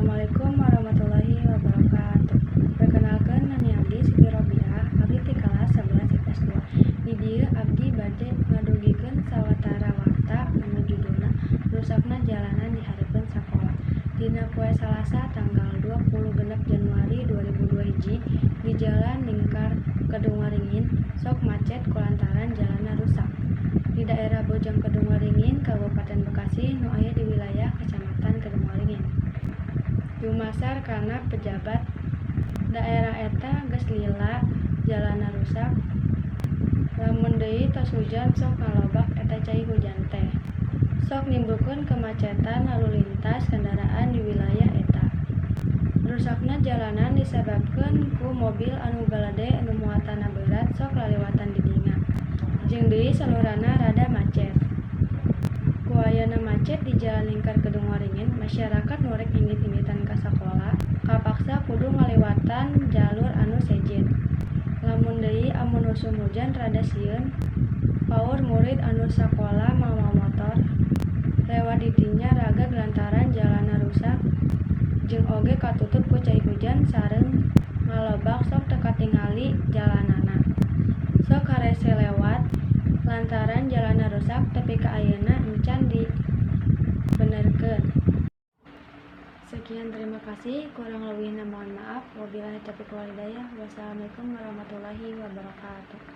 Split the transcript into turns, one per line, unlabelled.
Assalamualaikum warahmatullahi wabarakatuh. Perkenalkan, nami abdi Siti Robiah, abdi ti kelas 11 IPS 2. Di dieu abdi bade ngadugikeun sawatara warta anu judulna "Rusakna Jalanan di Hareupeun Sakola". Dina poe Salasa tanggal 26 Januari 2002 hiji, di Jalan Lingkar Kedungwaringin sok macet kulantaran jalanna rusak. Di daerah Bojong Kedungwaringin, Kabupaten Bekasi, nu aya di wilayah Kecamatan Kedungwaringin. Dumasar kana pejabat daerah eta geus lila jalanna rusak, lamun deui tos hujan sok ngalobak eta cai hujan teh. Sok nimbulkeun kemacetan lalu lintas kendaraan di wilayah eta. Rusakna jalanan disababkeun ku mobil anu galede anu muatanna berat sok laliwatan di dinya. Jeung deui saluranna rada macet. Ku ayana macet di Jalan Lingkar Kedungwaringin, masyarakat nu rek indit-inditan ka sakola kapaksa kudu ngaliwatan jalur anu sejen. Lamun deui amun usum hujan rada sieun paur murid anu sakola mawa motor lewat di dinya ragag lantaran jalanna rusak jeung oge katutup ku cai hujan sareng ngalobak sok teu katingali jalanana. Sok harese lewat lantaran jalanna rusak tepi ka ayeuna encan dibenerkeun. Sekian, terima kasih, kurang lebihna mohon maaf. Wabillahi taufiq walhidayah. Wassalamualaikum warahmatullahi wabarakatuh.